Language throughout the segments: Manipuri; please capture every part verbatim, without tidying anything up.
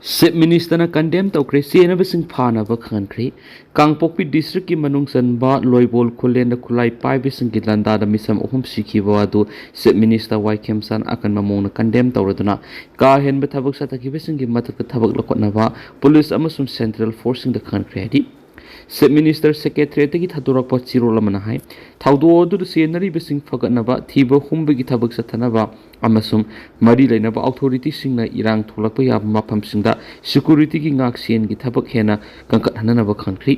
ꯆꯤꯐ ꯃꯤꯅꯤꯁꯇꯔꯅ ꯀꯟꯗꯦꯝ ꯇꯧꯈ꯭ꯔꯦ, ꯆꯦꯟꯅꯕꯁꯤꯡ ꯐꯥꯅꯕ ꯈꯪꯍꯟꯈ꯭ꯔꯦ꯫ ꯀꯥꯡꯄꯣꯛꯄꯤ ꯗꯤꯁꯇ꯭ꯔꯤꯛꯀꯤ ꯃꯅꯨꯡ ꯆꯟꯕ ꯂꯣꯏꯕꯣꯜ ꯈꯨꯂꯦꯟꯗ ꯈꯨꯠꯂꯥꯏ ꯄꯥꯏꯕꯁꯤꯡꯒꯤ ꯂꯥꯟꯗꯥꯗ ꯃꯤꯆꯝ ꯑꯍꯨꯝ ꯁꯤꯈꯤꯕ ꯑꯗꯨ ꯆꯤꯐ ꯃꯤꯅꯤꯁꯇꯔ ꯋꯥꯏ ꯈꯦꯝꯆꯥꯟ ꯑꯀꯟꯕ ꯃꯑꯣꯡꯗ ꯀꯟꯗꯦꯝ ꯇꯧꯔꯗꯨꯅ ꯀꯥ ꯍꯦꯟꯕ ꯊꯕꯛ ꯆꯠꯊꯈꯤꯕꯁꯤꯡꯒꯤ ꯃꯊꯛꯇ ꯊꯕꯛ ꯂꯧꯈꯠꯅꯕ ꯄꯨꯂꯤꯁ ꯑꯃꯁꯨꯡ ꯁꯦꯟꯇ꯭ꯔꯦꯜ ꯐꯣꯔꯁꯁꯤꯡꯗ ꯈꯪꯍꯟꯈ꯭ꯔꯦ ꯍꯥꯏꯗꯤ ꯆꯤꯐ ꯃꯤꯅꯤꯁꯇꯔ ꯁꯦꯀ꯭ꯔꯦꯇꯔꯤꯌꯦꯠꯇꯒꯤ ꯊꯥꯗꯣꯔꯛꯄ ꯆꯦꯔꯣꯜ ꯑꯃꯅ ꯍꯥꯏ, ꯊꯧꯗꯣꯛ ꯑꯗꯨꯗ ꯆꯦꯟꯅꯔꯤꯕꯁꯤꯡ ꯐꯒꯠꯅꯕ ꯊꯤꯕ ꯍꯨꯝꯕꯒꯤ ꯊꯕꯛ ꯆꯠꯊꯅꯕ ꯑꯃꯁꯨꯡ ꯃꯔꯤ ꯂꯩꯅꯕ ꯑꯣꯊꯣꯔꯤꯇꯤꯁꯤꯡꯅ ꯏꯔꯥꯡ ꯊꯣꯛꯂꯛꯄ ꯌꯥꯕ ꯃꯐꯝꯁꯤꯡꯗ ꯁꯦꯀ꯭ꯌꯨꯔꯤꯇꯤꯒꯤ ꯉꯥꯛꯁꯦꯟꯒꯤ ꯊꯕꯛ ꯍꯦꯟꯅ ꯀꯟꯈꯠꯍꯟꯅꯕ ꯈꯪꯍꯟꯈ꯭ꯔꯤ꯫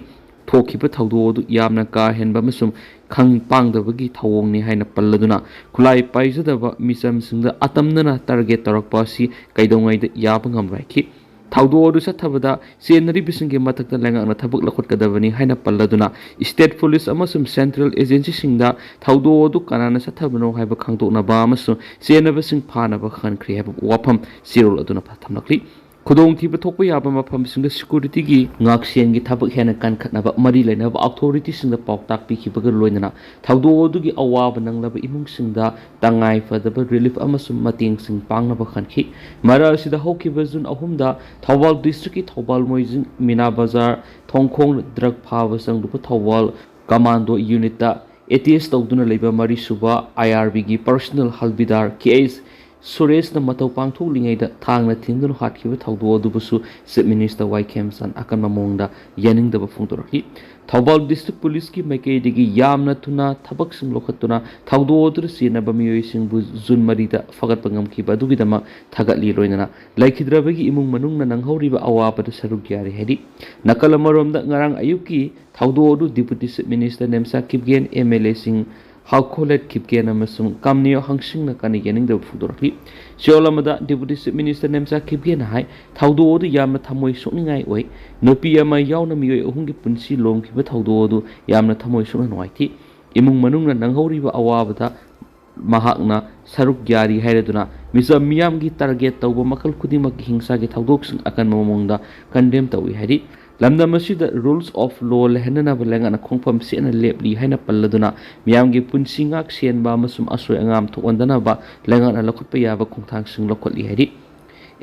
ꯊꯣꯛꯈꯤꯕ ꯊꯧꯗꯣꯛ ꯑꯗꯨ ꯌꯥꯝꯅ ꯀꯥ ꯍꯦꯟꯕ ꯑꯃꯁꯨꯡ ꯈꯪ ꯄꯥꯡꯗꯕꯒꯤ ꯊꯧꯑꯣꯡꯅꯤ ꯍꯥꯏꯅ ꯄꯜꯂꯗꯨꯅ ꯈꯨꯠꯂꯥꯏ ꯄꯥꯏꯖꯗꯕ ꯃꯤꯆꯝꯁꯤꯡꯗ ꯑꯇꯝꯅꯅ ꯇꯥꯔꯒꯦꯠ ꯇꯧꯔꯛꯄ ꯑꯁꯤ ꯀꯩꯗꯧꯉꯩꯗ ꯌꯥꯕ ꯉꯝꯂꯣꯏ ꯍꯥꯏꯈꯤ꯫ ꯊꯧꯗꯣꯛ ꯑꯗꯨ ꯆꯠꯊꯕꯗ ꯆꯦꯟꯅꯔꯤꯕꯁꯤꯡꯒꯤ ꯃꯊꯛꯇ ꯂꯩꯉꯥꯛꯅ ꯊꯕꯛ ꯂꯧꯈꯠꯀꯗꯕꯅꯤ ꯍꯥꯏꯅ ꯄꯜꯂꯗꯨꯅ ꯁ꯭ꯇꯦꯠ ꯄꯨꯂꯤꯁ ꯑꯃꯁꯨꯡ ꯁꯦꯟꯇ꯭ꯔꯦꯜ ꯑꯦꯖꯦꯟꯁꯤꯁꯤꯡꯗ ꯊꯧꯗꯣꯛ ꯑꯗꯨ ꯀꯅꯥꯅ ꯆꯠꯊꯕꯅꯣ ꯍꯥꯏꯕ ꯈꯪꯗꯣꯛꯅꯕ ꯑꯃꯁꯨꯡ ꯆꯦꯟꯅꯕꯁꯤꯡ ꯐꯥꯅꯕ ꯈꯪꯍꯟꯈ꯭ꯔꯦ ꯍꯥꯏꯕ ꯋꯥꯐꯝ ꯆꯦꯔꯣꯜ ꯑꯗꯨꯅ ꯊꯝꯂꯛꯂꯤ꯫ ꯈꯨꯗꯣꯡꯊꯤꯕ ꯊꯣꯛꯄ ꯌꯥꯕ ꯃꯐꯝꯁꯤꯡꯗ ꯁꯦꯀ꯭ꯌꯨꯔꯤꯇꯤꯒꯤ ꯉꯥꯛꯁꯦꯟꯒꯤ ꯊꯕꯛ ꯍꯦꯟꯅ ꯀꯟꯈꯠꯅꯕ ꯃꯔꯤ ꯂꯩꯅꯕ ꯑꯣꯊꯣꯔꯤꯇꯤꯁꯤꯡꯗ ꯄꯥꯎꯇꯥꯛ ꯄꯤꯈꯤꯕꯒ ꯂꯣꯏꯅꯅ ꯊꯧꯗꯣꯛ ꯑꯗꯨꯒꯤ ꯑꯋꯥꯕ ꯅꯪꯂꯕ ꯏꯃꯨꯡꯁꯤꯡꯗ ꯇꯉꯥꯏ ꯐꯗꯕ ꯔꯤꯂꯤꯐ ꯑꯃꯁꯨꯡ ꯃꯇꯦꯡꯁꯤꯡ ꯄꯥꯡꯅꯕ ꯈꯪꯍꯟꯈꯤ꯫ ꯃꯔꯛ ꯑꯁꯤꯗ ꯍꯧꯈꯤꯕ ꯖꯨꯟ ꯑꯍꯨꯝꯗ ꯊꯧꯕꯥꯜ ꯗꯤꯁꯇ꯭ꯔꯤꯛꯀꯤ ꯊꯧꯕꯥꯜ ꯃꯣꯏꯖꯤꯡ ꯃꯤꯅꯥ ꯕꯖꯥꯔ ꯊꯣꯡꯈꯣꯡ ꯗ꯭ꯔꯒ ꯐꯥꯕ ꯆꯪꯂꯨꯕ ꯊꯧꯕꯥꯜ ꯀꯃꯥꯟꯗꯣ ꯌꯨꯅꯤꯠꯇ ꯑꯦꯇꯦꯁ ꯇꯧꯗꯨꯅ ꯂꯩꯕ ꯃꯔꯤꯁꯨꯕ ꯑꯥꯏ ꯑꯥꯔ ꯕꯤꯒꯤ ꯄꯔꯁꯅꯦꯜ ꯍꯜꯕꯤꯗꯥꯔ ꯀꯦ ꯑꯩꯆ ꯁꯨꯔꯦꯁꯅ ꯃꯇꯧ ꯄꯥꯡꯊꯣꯛꯂꯤꯉꯩꯗ ꯊꯥꯡꯅ ꯊꯤꯟꯗꯨꯅ ꯍꯥꯠꯈꯤꯕ ꯊꯧꯗꯣꯛ ꯑꯗꯨꯕꯨꯁꯨ ꯆꯤꯐ ꯃꯤꯅꯤꯁꯇꯔ ꯋꯥꯏ ꯈꯦꯝꯆꯥꯟ ꯑꯀꯟꯕ ꯃꯑꯣꯡꯗ ꯌꯥꯅꯤꯡꯗꯕ ꯐꯣꯡꯗꯣꯔꯛꯂꯤ꯫ ꯊꯧꯕꯥꯜ ꯗꯤꯁꯇ꯭ꯔꯤꯛ ꯄꯨꯂꯤꯁꯀꯤ ꯃꯥꯏꯀꯩꯗꯒꯤ ꯌꯥꯝꯅ ꯊꯨꯅ ꯊꯕꯛꯁꯤꯡ ꯂꯧꯈꯠꯇꯨꯅ ꯊꯧꯗꯣꯛ ꯑꯗꯨꯗ ꯆꯦꯟꯅꯕ ꯃꯤꯑꯣꯏꯁꯤꯡꯕꯨ ꯖꯨꯟ ꯃꯔꯤꯗ ꯐꯒꯠꯄ ꯉꯝꯈꯤꯕ ꯑꯗꯨꯒꯤꯗꯃꯛ ꯊꯥꯒꯠꯂꯤ꯫ ꯂꯣꯏꯅꯅ ꯂꯩꯈꯤꯗ꯭ꯔꯕꯒꯤ ꯏꯃꯨꯡ ꯃꯅꯨꯡꯅ ꯅꯪꯍꯧꯔꯤꯕ ꯑꯋꯥꯕꯗ ꯁꯔꯨꯛ ꯌꯥꯔꯤ ꯍꯥꯏꯔꯤ꯫ ꯅꯥꯀꯜ ꯑꯃꯔꯣꯝꯗ ꯉꯔꯥꯡ ꯑꯌꯨꯛꯀꯤ ꯊꯧꯗꯣꯛ ꯑꯗꯨ deputy chief minister Nemcha Kipgen, M L ꯑꯦꯁꯤꯡ ꯍꯥꯎꯈꯣꯂꯦꯠ ꯀꯤꯞꯒꯦꯟ ꯑꯃꯁꯨꯡ ꯀꯥꯝꯅꯤꯌꯣ ꯍꯪꯁꯤꯡꯅ ꯀꯟꯅ ꯌꯥꯅꯤꯡꯗꯕ ꯐꯣꯡꯗꯣꯔꯛꯂꯤ꯫ ꯆꯌꯣꯜ ꯑꯃꯗ ꯗꯤꯄꯨꯇꯤ ꯆꯤꯐ ꯃꯤꯅꯤꯁꯇꯔ ꯅꯦꯝꯆꯥ ꯀꯤꯞꯒꯦꯟꯅ ꯍꯥꯏ, ꯊꯧꯗꯣꯛ ꯑꯗꯨ ꯌꯥꯝꯅ ꯊꯃꯣꯏ ꯁꯣꯛꯅꯤꯡꯉꯥꯏ ꯑꯣꯏ꯫ ꯅꯨꯄꯤ ꯑꯃ ꯌꯥꯎꯅ ꯃꯤꯑꯣꯏ ꯑꯍꯨꯝꯒꯤ ꯄꯨꯟꯁꯤ ꯂꯣꯝꯈꯤꯕ ꯊꯧꯗꯣꯛ ꯑꯗꯨ ꯌꯥꯝꯅ ꯊꯃꯣꯏ ꯁꯣꯛꯅ ꯅꯨꯡꯉꯥꯏꯈꯤ꯫ ꯏꯃꯨꯡ ꯃꯅꯨꯡꯅ ꯅꯪꯍꯧꯔꯤꯕ ꯑꯋꯥꯕꯗ ꯃꯍꯥꯛꯅ ꯁꯔꯨꯛ ꯌꯥꯔꯤ ꯍꯥꯏꯔꯗꯨꯅ ꯃꯤꯆꯝ ꯃꯤꯌꯥꯝꯒꯤ ꯇꯥꯔꯒꯦꯠ ꯇꯧꯕ ꯃꯈꯜ ꯈꯨꯗꯤꯡꯃꯛꯀꯤ ꯍꯤꯡꯁꯥꯒꯤ ꯊꯧꯗꯣꯛꯁꯤꯡ ꯑꯀꯟꯕ ꯃꯑꯣꯡꯗ ꯀꯟꯗꯦꯝ ꯇꯧꯏ ꯍꯥꯏꯔꯤ꯫ ꯂꯝꯗꯝ ꯑꯁꯤꯗ ꯔꯨꯜꯁ ꯑꯣꯐ ꯂꯣ ꯂꯩꯍꯟꯅꯅꯕ ꯂꯩꯉꯥꯛꯅ ꯈꯣꯡꯐꯝ ꯆꯦꯠꯅ ꯂꯦꯞꯂꯤ ꯍꯥꯏꯅ ꯄꯜꯂꯗꯨꯅ ꯃꯤꯌꯥꯝꯒꯤ ꯄꯨꯟꯁꯤ ꯉꯥꯛ ꯁꯦꯟꯕ ꯑꯃꯁꯨꯡ ꯑꯁꯣꯏ ꯑꯉꯥꯝ ꯊꯣꯛꯍꯟꯗꯅꯕ ꯂꯩꯉꯥꯛꯅ ꯂꯧꯈꯠꯄ ꯌꯥꯕ ꯈꯣꯡꯊꯥꯡꯁꯤꯡ ꯂꯧꯈꯠꯂꯤ ꯍꯥꯏꯔꯤ꯫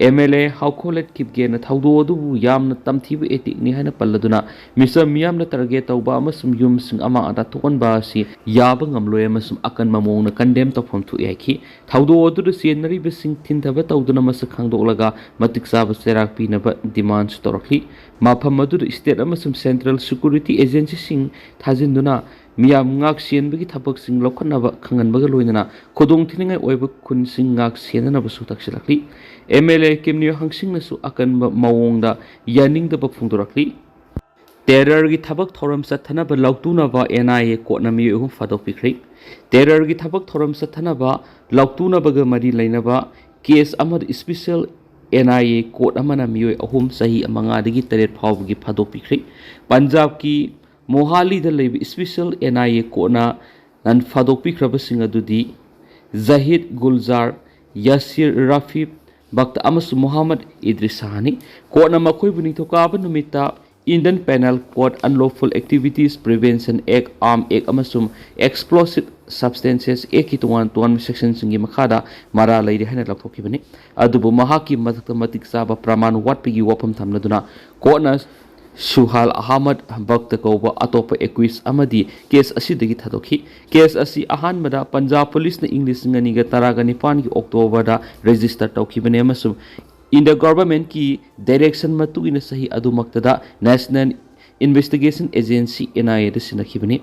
ꯑꯦꯝ ꯑꯦꯜ ꯑꯦ ꯍꯥꯎꯈꯣꯂꯦꯠ ꯈꯤꯞꯒꯦꯅ ꯊꯧꯗꯣꯛ ꯑꯗꯨꯕꯨ ꯌꯥꯝꯅ ꯇꯝꯊꯤꯕ ꯑꯦꯇꯦꯛꯅꯤ ꯍꯥꯏꯅ ꯄꯜꯂꯗꯨꯅ ꯃꯤꯆꯝ ꯃꯤꯌꯥꯝꯅ ꯇꯥꯔꯒꯦꯠ ꯇꯧꯕ ꯑꯃꯁꯨꯡ ꯌꯨꯝꯁꯤꯡ ꯑꯃꯥꯡ ꯑꯇꯥ ꯊꯣꯛꯍꯟꯕ ꯑꯁꯤ ꯌꯥꯕ ꯉꯝꯂꯣꯏ ꯑꯃꯁꯨꯡ ꯑꯀꯟꯕ ꯃꯑꯣꯡꯗ ꯀꯟꯗꯦꯝ ꯇꯧꯐꯝ ꯊꯣꯛꯏ ꯍꯥꯏꯈꯤ꯫ ꯊꯧꯗꯣꯛ ꯑꯗꯨꯗ ꯆꯦꯟꯅꯔꯤꯕꯁꯤꯡ ꯊꯤꯟꯊꯕ ꯇꯧꯗꯨꯅ ꯃꯁꯛ ꯈꯪꯗꯣꯛꯂꯒ ꯃꯇꯤꯛ ꯆꯥꯕ ꯆꯩꯔꯥꯛ ꯄꯤꯅꯕ ꯗꯤꯃꯥꯟꯁꯨ ꯇꯧꯔꯛꯂꯤ꯫ ꯃꯐꯝ ꯑꯗꯨꯗ ꯁ꯭ꯇꯦꯠ ꯑꯃꯁꯨꯡ ꯁꯦꯟꯇ꯭ꯔꯦꯜ ꯁꯦꯀ꯭ꯌꯨꯔꯤꯇꯤ ꯑꯦꯖꯦꯟꯁꯤꯁꯤꯡ ꯊꯥꯖꯤꯟꯗꯨꯅ ꯃꯤꯌꯥꯝ ꯉꯥꯛ ꯁꯦꯟꯕꯒꯤ ꯊꯕꯛꯁꯤꯡ ꯂꯧꯈꯠꯅꯕ ꯈꯪꯍꯟꯕꯒ ꯂꯣꯏꯅꯅ ꯈꯨꯗꯣꯡꯊꯤꯅꯤꯡꯉꯥꯏ ꯑꯣꯏꯕ ꯈꯨꯟꯁꯤꯡ ꯉꯥꯛ ꯁꯦꯟꯅꯅꯕꯁꯨ ꯇꯛꯁꯤꯜꯂꯛꯂꯤ꯫ ꯑꯦꯝ ꯑꯦꯜ ꯑꯦ ꯀꯤꯝꯅꯤꯌꯣ ꯍꯪꯁꯤꯡꯅꯁꯨ ꯑꯀꯟꯕ ꯃꯑꯣꯡꯗ ꯌꯥꯅꯤꯡꯗꯕ ꯐꯣꯡꯗꯣꯔꯛꯂꯤ꯫ ꯇꯦꯔꯔꯒꯤ ꯊꯕꯛ ꯊꯧꯔꯝ ꯆꯠꯊꯅꯕ ꯂꯥꯎꯇꯨꯅꯕ ꯑꯦꯟ ꯑꯥꯏ ꯑꯦ ꯀꯣꯔꯠꯅ ꯃꯤꯑꯣꯏ ꯑꯍꯨꯝ ꯐꯥꯗꯣꯛꯄꯤꯈ꯭ꯔꯦ꯫ ꯇꯦꯔꯔꯒꯤ ꯊꯕꯛ ꯊꯧꯔꯝ ꯆꯠꯊꯅꯕ ꯂꯥꯎꯇꯨꯅꯕꯒ ꯃꯔꯤ ꯂꯩꯅꯕ ꯀꯦꯁ ꯑꯃꯗ special N I A court ꯑꯃꯅ ꯃꯤꯑꯣꯏ ꯑꯍꯨꯝ ꯆꯍꯤ ꯃꯉꯥꯗꯒꯤ ꯇꯔꯦꯠ ꯐꯥꯎꯕꯒꯤ ꯐꯥꯗꯣꯛꯄꯤꯈ꯭ꯔꯦ꯫ ꯄꯟꯖꯥꯕꯀꯤ ꯃꯣꯍꯥꯂꯤꯗ ꯂꯩꯕ ꯏꯁꯄꯤꯁꯦꯜ ꯑꯦꯟ ꯑꯥꯏ ꯑꯦ ꯀꯣꯔꯠꯅ ꯅꯟ ꯐꯥꯗꯣꯛꯄꯤꯈ꯭ꯔꯕꯁꯤꯡ ꯑꯗꯨꯗꯤ ꯖꯍꯤꯗ ꯒꯨꯜꯖꯥꯔ, ꯌꯥꯁꯤꯔ ꯔꯥꯐꯤꯕ ꯕꯛꯇ ꯑꯃꯁꯨꯡ ꯃꯣꯍꯝꯃꯗ ꯏꯗ꯭ꯔꯤꯁ ꯁꯥꯍꯅꯤ꯫ ꯀꯣꯔꯠꯅ ꯃꯈꯣꯏꯕꯨ ꯅꯤꯡꯊꯧꯀꯥꯕ ꯅꯨꯃꯤꯠꯇ Indian Penal Code Unlawful Activities Prevention Act, ꯑꯥꯔꯝ ꯑꯦꯛ ꯑꯃꯁꯨꯡ Explosive Substances Actꯀꯤ ꯇꯣꯉꯥꯟ ꯇꯣꯉꯥꯟꯕ ꯁꯦꯛꯁꯟꯁꯤꯡꯒꯤ ꯃꯈꯥꯗ ꯃꯔꯥꯜ ꯂꯩꯔꯤ ꯍꯥꯏꯅ ꯂꯥꯎꯊꯣꯛꯈꯤꯕꯅꯤ꯫ ꯑꯗꯨꯕꯨ ꯃꯍꯥꯛꯀꯤ ꯃꯊꯛꯇ ꯃꯇꯤꯛ ꯆꯥꯕ ꯄ꯭ꯔꯃꯥꯟ ꯋꯥꯠꯄꯒꯤ ꯋꯥꯐꯝ ꯊꯝꯂꯗꯨꯅ ꯀꯣꯔꯠꯅ ꯁꯨꯍꯥꯜ ꯑꯍꯃꯗ ꯕꯛꯇ ꯀꯧꯕ ꯑꯇꯣꯞꯄ ꯑꯦꯀ꯭ꯌꯨꯁ ꯑꯃꯗꯤ ꯀꯦꯁ ꯑꯁꯤꯗꯒꯤ ꯊꯥꯗꯣꯛꯈꯤ꯫ ꯀꯦꯁ ꯑꯁꯤ ꯑꯍꯥꯟꯕꯗ ꯄꯟꯖꯥꯕ ꯄꯨꯂꯤꯁꯅ ꯏꯪ ꯂꯤꯁꯤꯡ ꯑꯅꯤꯒ ꯇꯔꯥꯒ ꯅꯤꯄꯥꯟꯒꯤ ꯑꯣꯛꯇꯣꯕꯔꯗ ꯔꯦꯖꯤꯁꯇꯔ ꯇꯧꯈꯤꯕꯅꯤ ꯑꯃꯁꯨꯡ ꯏꯟꯗꯤꯌꯥ ꯒꯣꯚꯔꯟꯃꯦꯟꯠꯀꯤ ꯗꯥꯏꯔꯦꯛꯁꯟ ꯃꯇꯨꯡ ꯏꯟꯅ ꯆꯍꯤ ꯑꯗꯨꯃꯛꯇꯗ national investigation agency, N I ꯑꯦꯗ ꯁꯤꯟꯅꯈꯤꯕꯅꯤ꯫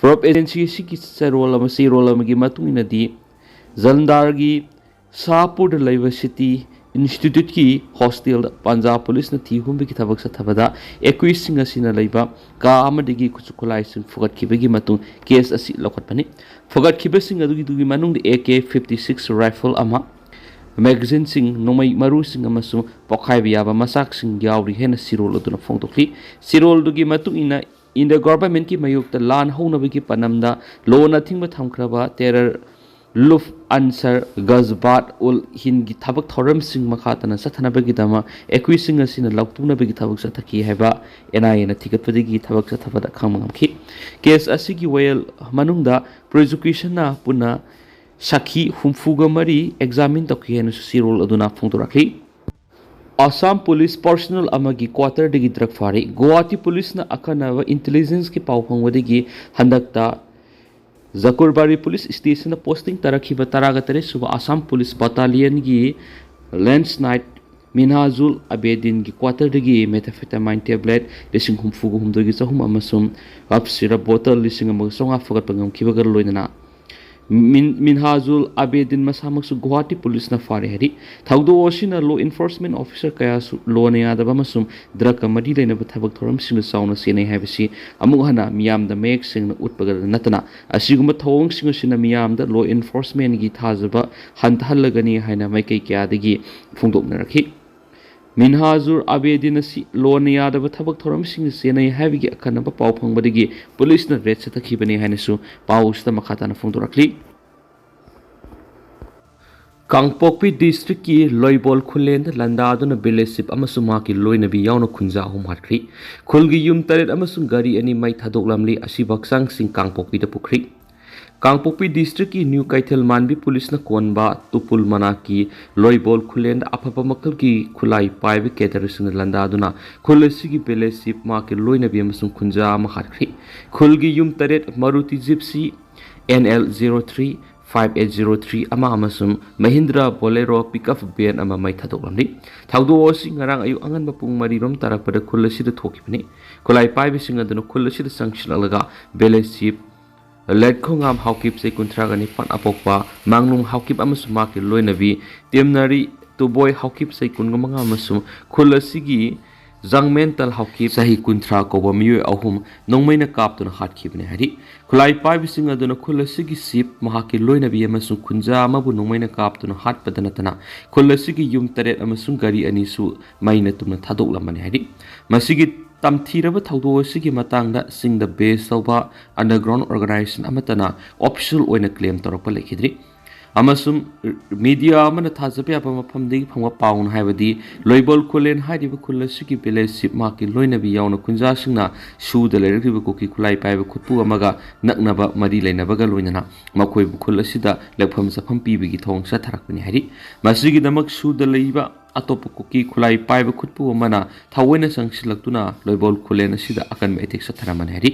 ꯄ꯭ꯔꯣꯕ ꯑꯦꯖꯦꯟꯁꯤ ꯑꯁꯤꯒꯤ ꯆꯦꯔꯣꯜ ꯑꯃ, ꯆꯦꯔꯣꯜ ꯑꯃꯒꯤ ꯃꯇꯨꯡ ꯏꯟꯅꯗꯤ, ꯖꯂꯟꯙꯔꯒꯤ ꯁꯥꯍꯄꯨꯔꯗ ꯂꯩꯕ ꯁꯤꯇꯤ ꯏꯟꯁꯇꯤꯇ꯭ꯌꯨꯠꯀꯤ ꯍꯣꯁꯇꯦꯜꯗ ꯄꯟꯖꯥꯕ ꯄꯨꯂꯤꯁꯅ ꯊꯤ ꯍꯨꯝꯕꯒꯤ ꯊꯕꯛ ꯆꯠꯊꯕꯗ ꯑꯦꯀ꯭ꯌꯨꯁꯁꯤꯡ ꯑꯁꯤꯅ ꯂꯩꯕ ꯀꯥ ꯑꯃꯗꯒꯤ ꯈꯨꯠꯁꯨ ꯈꯨꯠꯂꯥꯏꯁꯤꯡ ꯐꯨꯒꯠꯈꯤꯕꯒꯤ ꯃꯇꯨꯡ ꯀꯦꯁ ꯑꯁꯤ ꯂꯧꯈꯠꯄꯅꯤ꯫ ꯐꯨꯒꯠꯈꯤꯕꯁꯤꯡ ꯑꯗꯨꯒꯤꯗꯨꯒꯤ ꯃꯅꯨꯡꯗ A K fifty six rifle ꯑꯃ, ꯃꯦꯒꯥꯖꯤꯟꯁꯤꯡ, ꯅꯣꯡꯃꯩ ꯃꯔꯨꯁꯤꯡ ꯑꯃꯁꯨꯡ ꯄꯣꯈꯥꯏꯕ ꯌꯥꯕ ꯃꯆꯥꯛꯁꯤꯡ ꯌꯥꯎꯔꯤ ꯍꯥꯏꯅ ꯆꯦꯔꯣꯜ ꯑꯗꯨꯅ ꯐꯣꯡꯗꯣꯛꯂꯤ꯫ ꯆꯦꯔꯣꯜꯗꯨꯒꯤ ꯃꯇꯨꯡ ꯏꯟꯅ, ꯏꯟꯗꯤꯌꯥ ꯒꯣꯚꯔꯟꯃꯦꯟꯠꯀꯤ ꯃꯥꯌꯣꯛꯇ ꯂꯥꯟ ꯍꯧꯅꯕꯒꯤ ꯄꯥꯟꯗꯝꯗ ꯂꯣꯟ ꯑꯊꯤꯡꯕ ꯊꯝꯈ꯭ꯔꯕ ꯇꯦꯔꯔ ꯂꯨꯐ ꯑꯟꯁꯔ ꯒꯖꯕꯥꯠ ꯎꯜ ꯍꯤꯟꯒꯤ ꯊꯕꯛ ꯊꯧꯔꯝꯁꯤꯡ ꯃꯈꯥ ꯇꯥꯅ ꯆꯠꯊꯅꯕꯒꯤꯗꯃꯛ ꯑꯦꯀ꯭ꯌꯨꯁꯁꯤꯡ ꯑꯁꯤꯅ ꯂꯧꯇꯨꯅꯕꯒꯤ ꯊꯕꯛ ꯆꯠꯊꯈꯤ ꯍꯥꯏꯕ ꯑꯦꯟ ꯑꯥꯏ ꯑꯦꯅ ꯊꯤꯒꯠꯄꯗꯒꯤ ꯊꯕꯛ ꯆꯠꯊꯕꯗ ꯈꯪꯕ ꯉꯝꯈꯤ꯫ ꯀꯦꯁ ꯑꯁꯤꯒꯤ ꯋꯥꯌꯦꯜ ꯃꯅꯨꯡꯗ ꯄ꯭ꯔꯣꯁꯤꯀ꯭ꯌꯨꯁꯟꯅ ꯄꯨꯟꯅ ꯁꯥꯈꯤ ꯍꯨꯝꯐꯨꯒ ꯃꯔꯤ ꯑꯦꯛꯖꯥꯃꯤꯟ ꯇꯧꯈꯤ ꯍꯥꯏꯅꯁꯨ ꯆꯦꯔꯣꯜ ꯑꯗꯨꯅ ꯐꯣꯡꯗꯣꯔꯛꯂꯤ꯫ ꯑꯁꯥꯝ ꯄꯨꯂꯤꯁ ꯄꯔꯁꯅꯦꯜ ꯑꯃꯒꯤ ꯀ꯭ꯋꯥꯇꯔꯗꯒꯤ ꯗ꯭ꯔꯒ ꯐꯥꯔꯦ꯫ ꯒꯨꯋꯥꯍꯥꯇꯤ ꯄꯨꯂꯤꯁꯅ ꯑꯈꯟꯅꯕ ꯏꯟꯇꯦꯂꯤꯖꯦꯟꯁꯀꯤ ꯄꯥꯎ ꯐꯪꯕꯗꯒꯤ ꯍꯟꯗꯛꯇ ꯖꯀꯨꯔꯕꯥꯔꯤ ꯄꯨꯂꯤꯁ ꯁ꯭ꯇꯦꯁꯟꯗ ꯄꯣꯁꯇꯤꯡ ꯇꯥꯔꯛꯈꯤꯕ ꯇꯔꯥꯒ ꯇꯔꯦꯠ ꯁꯨꯕ ꯑꯁꯥꯝ ꯄꯨꯂꯤꯁ ꯕꯇꯥꯂꯤꯌꯟꯒꯤ ꯂꯦꯟꯁ ꯅꯥꯏꯠ ꯃꯤꯟꯍꯥꯖꯨꯜ ꯑꯕꯦꯗꯤꯟꯒꯤ ꯀ꯭ꯋꯥꯇꯔꯗꯒꯤ methamphetamine tablet ꯂꯤꯁꯤꯡ ꯍꯨꯝꯐꯨꯒ ꯍꯨꯝꯗꯣꯏꯒꯤ ꯆꯍꯨꯝ ꯑꯃꯁꯨꯡ cough syrup bottle ꯂꯤꯁꯤꯡ ꯑꯃꯒ ꯆꯥꯝꯃꯉꯥ ꯐꯒꯠꯄ ꯉꯝꯈꯤꯕꯒ ꯂꯣꯏꯅꯅ ꯃꯤꯟ-, ꯃꯤꯟꯍꯥꯖꯨꯜ ꯑꯕꯦꯗꯤꯟ ꯃꯁꯥꯃꯛꯁꯨ ꯒꯨꯋꯥꯍꯥꯇꯤ ꯄꯨꯂꯤꯁꯅ ꯐꯥꯔꯦ ꯍꯥꯏꯔꯤ꯫ ꯊꯧꯗꯣꯛ ꯑꯁꯤꯅ law enforcement officer ꯀꯌꯥꯁꯨ ꯂꯣꯅ ꯌꯥꯗꯕ ꯑꯃꯁꯨꯡ ꯗ꯭ꯔꯒꯀ ꯃꯔꯤ ꯂꯩꯅꯕ ꯊꯕꯛ ꯊꯧꯔꯝꯁꯤꯡꯗ ꯆꯥꯎꯅ ꯆꯦꯟꯅꯩ ꯍꯥꯏꯕꯁꯤ ꯑꯃꯨꯛ ꯍꯟꯅ ꯃꯤꯌꯥꯝꯗ ꯃꯌꯦꯛ ꯁꯦꯡꯅ ꯎꯠꯄꯒ ꯅꯠꯇꯅ, ꯑꯁꯤꯒꯨꯝꯕ ꯊꯧꯑꯣꯡꯁꯤꯡ ꯑꯁꯤꯅ ꯃꯤꯌꯥꯝꯗ law enforcementꯀꯤ ꯊꯥꯖꯕ ꯍꯟꯊꯍꯜꯂꯒꯅꯤ ꯍꯥꯏꯅ ꯃꯥꯏꯀꯩ ꯀꯌꯥꯗꯒꯤ ꯐꯣꯡꯗꯣꯛꯅꯔꯛꯈꯤ꯫ ꯃꯤꯟꯍꯥꯖꯨꯔ ꯑꯕꯦꯗꯤꯟ ꯑꯁꯤ ꯂꯣꯟꯅ ꯌꯥꯗꯕ ꯊꯕꯛ ꯊꯧꯔꯝꯁꯤꯡꯗ ꯆꯦꯟꯅꯩ ꯍꯥꯏꯕꯒꯤ ꯑꯈꯟꯅꯕ ꯄꯥꯎ ꯐꯪꯕꯗꯒꯤ ꯄꯨꯂꯤꯁꯅ ꯔꯦꯗ ꯆꯠꯊꯈꯤꯕꯅꯤ ꯍꯥꯏꯅꯁꯨ ꯄꯥꯎ ꯑꯁꯤꯗ ꯃꯈꯥ ꯇꯥꯅ ꯐꯣꯡꯗꯣꯔꯛꯂꯤ꯫ ꯀꯥꯡꯄꯣꯛꯄꯤ ꯗꯤꯁꯇ꯭ꯔꯤꯛꯀꯤ ꯂꯣꯏꯕꯣꯜ ꯈꯨꯂꯦꯟꯗ ꯂꯥꯟꯗꯥꯗꯨꯅ ꯚꯤꯂꯦꯖ ꯆꯤꯐ ꯑꯃꯁꯨꯡ ꯃꯍꯥꯛꯀꯤ ꯂꯣꯏꯅꯕꯤ ꯌꯥꯎꯅ ꯈꯨꯟꯖꯥ ꯑꯍꯨꯝ ꯍꯥꯠꯈ꯭ꯔꯤ꯫ ꯈꯨꯜꯒꯤ ꯌꯨꯝ ꯇꯔꯦꯠ ꯑꯃꯁꯨꯡ ꯒꯥꯔꯤ ꯑꯅꯤ ꯃꯩ ꯊꯥꯗꯣꯛꯂꯝꯂꯤ꯫ ꯑꯁꯤꯕ ꯍꯛꯆꯥꯡꯁꯤꯡ ꯀꯥꯡꯄꯣꯛꯄꯤꯗ ꯄꯨꯈ꯭ꯔꯤ꯫ ꯀꯥꯡꯄꯣꯛꯄꯤ ꯗꯤꯁꯇ꯭ꯔꯤꯛꯀꯤ ꯅ꯭ꯌꯨ ꯀꯩꯊꯦꯜ ꯃꯥꯟꯕꯤ ꯄꯨꯂꯤꯁꯅ ꯀꯣꯟꯕ ꯇꯨꯄꯨꯜ ꯃꯅꯥꯛꯀꯤ ꯂꯣꯏꯕꯣꯜ ꯈꯨꯂꯦꯟꯗ ꯑꯐꯕ ꯃꯈꯜꯒꯤ ꯈꯨꯠꯂꯥꯏ ꯄꯥꯏꯕ ꯀꯦꯗꯔꯁꯤꯡꯅ ꯂꯥꯟꯗꯥꯗꯨꯅ ꯈꯨꯜ ꯑꯁꯤꯒꯤ ꯚꯤꯂꯦꯖ ꯆꯤꯐ, ꯃꯍꯥꯛꯀꯤ ꯂꯣꯏꯅꯕꯤ ꯑꯃꯁꯨꯡ ꯈꯨꯟꯖꯥ ꯑꯃ ꯍꯥꯠꯈ꯭ꯔꯤ꯫ ꯈꯨꯜꯒꯤ ꯌꯨꯝ ꯇꯔꯦꯠ, ꯃꯔꯨꯇꯤ gypsy N L zero three five eight zero three ꯑꯃ ꯑꯃꯁꯨꯡ ꯃꯍꯤꯟꯗ꯭ꯔ ꯕꯣꯂꯦꯔꯣ ꯄꯤꯛꯑꯞ ꯚꯦꯟ ꯑꯃ ꯃꯩ ꯊꯥꯗꯣꯛꯂꯝꯂꯤ꯫ ꯊꯧꯗꯣꯛ ꯑꯁꯤ ꯉꯔꯥꯡ ꯑꯌꯨꯛ ꯑꯉꯟꯕ ꯄꯨꯡ ꯃꯔꯤ ꯔꯣꯝ ꯇꯥꯔꯛꯄꯗ ꯈꯨꯜ ꯑꯁꯤꯗ ꯊꯣꯛꯈꯤꯕꯅꯤ꯫ ꯈꯨꯠꯂꯥꯏ ꯄꯥꯏꯕꯁꯤꯡ ꯑꯗꯨꯅ ꯈꯨꯜ ꯑꯁꯤꯗ ꯆꯪꯁꯤꯜꯂꯛꯂꯒ ꯚꯤꯂꯦꯖ ꯆꯤꯐ ꯂꯦꯠꯈꯣꯉꯥꯝ ꯍꯥꯎꯀꯤꯞ, ꯆꯍꯤ ꯀꯨꯟꯊ꯭ꯔꯥꯒ ꯅꯤꯄꯥꯟ, ꯑꯄꯣꯛꯄ ꯃꯥꯡꯅꯨꯡ ꯍꯥꯎꯀꯤꯞ ꯑꯃꯁꯨꯡ ꯃꯍꯥꯛꯀꯤ ꯂꯣꯏꯅꯕꯤ ꯇꯦꯝꯅꯔꯤ ꯇꯨꯕꯣꯏ ꯍꯥꯎꯀꯤꯞ, ꯆꯍꯤ ꯀꯨꯟꯒ ꯃꯉꯥ, ꯑꯃꯁꯨꯡ ꯈꯨꯜ ꯑꯁꯤꯒꯤ ꯖꯥꯡꯃꯦꯟꯇꯜ ꯍꯥꯎꯀꯤꯞ, ꯆꯍꯤ ꯀꯨꯟꯊ꯭ꯔꯥ ꯀꯧꯕ ꯃꯤꯑꯣꯏ ꯑꯍꯨꯝ ꯅꯣꯡꯃꯩꯅ ꯀꯥꯞꯇꯨꯅ ꯍꯥꯠꯈꯤꯕꯅꯤ ꯍꯥꯏꯔꯤ꯫ ꯈꯨꯠꯂꯥꯏ ꯄꯥꯏꯕꯁꯤꯡ ꯑꯗꯨꯅ ꯈꯨꯜ ꯑꯁꯤꯒꯤ ꯆꯤꯐ, ꯃꯍꯥꯛꯀꯤ ꯂꯣꯏꯅꯕꯤ ꯑꯃꯁꯨꯡ ꯈꯨꯟꯖꯥ ꯑꯃꯕꯨ ꯅꯣꯡꯃꯩꯅ ꯀꯥꯞꯇꯨꯅ ꯍꯥꯠꯄꯗ ꯅꯠꯇꯅ ꯈꯨꯜ ꯑꯁꯤꯒꯤ ꯌꯨꯝ ꯇꯔꯦꯠ ꯑꯃꯁꯨꯡ ꯒꯥꯔꯤ ꯑꯅꯤꯁꯨ ꯃꯩꯅ ꯇꯨꯝꯅ ꯊꯥꯗꯣꯛꯂꯝꯕꯅꯤ ꯍꯥꯏꯔꯤ꯫ ꯃꯁꯤꯒꯤ ꯇꯝꯊꯤꯔꯕ ꯊꯧꯗꯣꯛ ꯑꯁꯤꯒꯤ ꯃꯇꯥꯡꯗ ꯆꯤꯡꯗ ꯕꯦꯖ ꯇꯧꯕ ꯑꯟꯗꯔꯒ꯭ꯔꯥꯎꯟ ꯑꯣꯔꯒꯅꯥꯏꯖꯦꯁꯟ ꯑꯃꯠꯇꯅ ꯑꯣꯐꯤꯁꯤꯌꯦꯜ ꯑꯣꯏꯅ ꯀ꯭ꯂꯦꯝ ꯇꯧꯔꯛꯄ ꯂꯩꯈꯤꯗ꯭ꯔꯤ꯫ ꯑꯃꯁꯨꯡ ꯃꯤꯗꯤꯌꯥ ꯑꯃꯅ ꯊꯥꯖꯕ ꯌꯥꯕ ꯃꯐꯝꯗꯒꯤ ꯐꯪꯕ ꯄꯥꯎꯅ ꯍꯥꯏꯕꯗꯤ, ꯂꯣꯏꯕꯣꯜ ꯈꯨꯂꯦꯟ ꯍꯥꯏꯔꯤꯕ ꯈꯨꯜ ꯑꯁꯤꯒꯤ ꯚꯤꯂꯦꯖ ꯆꯤꯐ, ꯃꯍꯥꯛꯀꯤ ꯂꯣꯏꯅꯕꯤ ꯌꯥꯎꯅ ꯈꯨꯟꯖꯥꯁꯤꯡꯅ ꯁꯨꯗ ꯂꯩꯔꯛꯂꯤꯕ ꯀꯨꯀꯤ ꯈꯨꯠꯂꯥꯏ ꯄꯥꯏꯕ ꯈꯨꯠꯄꯨ ꯑꯃꯒ ꯅꯛꯅꯕ ꯃꯔꯤ ꯂꯩꯅꯕꯒ ꯂꯣꯏꯅꯅ ꯃꯈꯣꯏꯕꯨ ꯈꯨꯜ ꯑꯁꯤꯗ ꯂꯦꯛꯐꯝ ꯆꯥꯐꯝ ꯄꯤꯕꯒꯤ ꯊꯧꯑꯣꯡ ꯆꯠꯊꯔꯛꯄꯅꯤ ꯍꯥꯏꯔꯤ꯫ ꯃꯁꯤꯒꯤꯗꯃꯛ ꯁꯨꯗ ꯂꯩꯕ ꯑꯇꯣꯞꯄ ꯀꯨꯀꯤ ꯈꯨꯠꯂꯥꯏ ꯄꯥꯏꯕ ꯈꯨꯠꯄꯨ ꯑꯃꯅ ꯊꯑꯣꯏꯅ ꯆꯪꯁꯤꯜꯂꯛꯇꯨꯅ ꯂꯣꯏꯕꯣꯜ ꯈꯨꯂꯦꯟ ꯑꯁꯤꯗ ꯑꯀꯟꯕ attack ꯆꯠꯊꯔꯝꯕꯅꯤ ꯍꯥꯏꯔꯤ꯫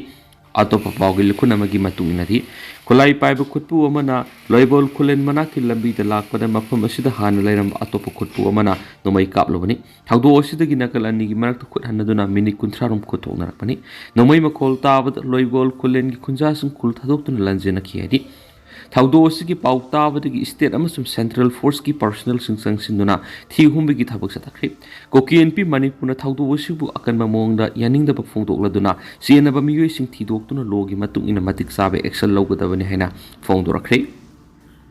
ꯑꯇꯣꯞꯄ ꯄꯥꯎꯒꯤ ꯂꯨꯈꯨꯟ ꯑꯃꯒꯤ ꯃꯇꯨꯡ ꯏꯟꯅꯗꯤ, ꯈꯨꯠꯂꯥꯏ ꯄꯥꯏꯕ ꯈꯨꯠꯄꯨ ꯑꯃꯅ ꯂꯣꯏꯕꯣꯜ ꯈꯨꯂꯦꯟ ꯃꯅꯥꯛꯀꯤ ꯂꯝꯕꯤꯗ ꯂꯥꯛꯄꯗ ꯃꯐꯝ ꯑꯁꯤꯗ ꯍꯥꯟꯅ ꯂꯩꯔꯝꯕ ꯑꯇꯣꯞꯄ ꯈꯨꯠꯄꯨ ꯑꯃꯅ ꯅꯣꯡꯃꯩ ꯀꯥꯞꯂꯨꯕꯅꯤ꯫ ꯊꯧꯗꯣꯛ ꯑꯁꯤꯗꯒꯤ ꯅꯥꯀꯜ ꯑꯅꯤꯒꯤ ꯃꯔꯛꯇ ꯈꯨꯠ ꯍꯟꯅꯗꯨꯅ ꯃꯤꯅꯤꯠ ꯀꯨꯟꯊ꯭ꯔꯥ ꯔꯣꯝ ꯈꯨꯠ ꯊꯣꯛꯅꯔꯛꯄꯅꯤ꯫ ꯅꯣꯡꯃꯩ ꯃꯈꯣꯜ ꯇꯥꯕꯗ ꯂꯣꯏꯕꯣꯜ ꯈꯨꯂꯦꯟꯒꯤ ꯈꯨꯟꯖꯥꯁꯤꯡ ꯈꯨꯜ ꯊꯥꯗꯣꯛꯇꯨꯅ ꯂꯥꯟꯖꯦꯟꯅꯈꯤ ꯍꯥꯏꯔꯤ꯫ ꯊꯧꯗꯣꯛ ꯑꯁꯤꯒꯤ ꯄꯥꯎ ꯇꯥꯕꯗꯒꯤ state ꯑꯃꯁꯨꯡ central forceꯀꯤ personnelꯁꯤꯡ ꯆꯪꯁꯤꯟꯗꯨꯅ ꯊꯤ ꯍꯨꯝꯕꯒꯤ ꯊꯕꯛ ꯆꯠꯊꯈ꯭ꯔꯤ꯫ ꯀꯨꯀꯤ ꯏꯟꯄꯤ ꯃꯅꯤꯄꯨꯔꯅ ꯊꯧꯗꯣꯛ ꯑꯁꯤꯕꯨ ꯑꯀꯟꯕ ꯃꯑꯣꯡꯗ ꯌꯥꯅꯤꯡꯗꯕ ꯐꯣꯡꯗꯣꯛꯂꯗꯨꯅ ꯆꯦꯟꯅꯕ ꯃꯤꯑꯣꯏꯁꯤꯡ ꯊꯤꯗꯣꯛꯇꯨꯅ lawꯒꯤ ꯃꯇꯨꯡ ꯏꯟꯅ ꯃꯇꯤꯛ ꯆꯥꯕ action ꯂꯧꯒꯗꯕꯅꯤ ꯍꯥꯏꯅ ꯐꯣꯡꯗꯣꯔꯛꯈ꯭ꯔꯦ꯫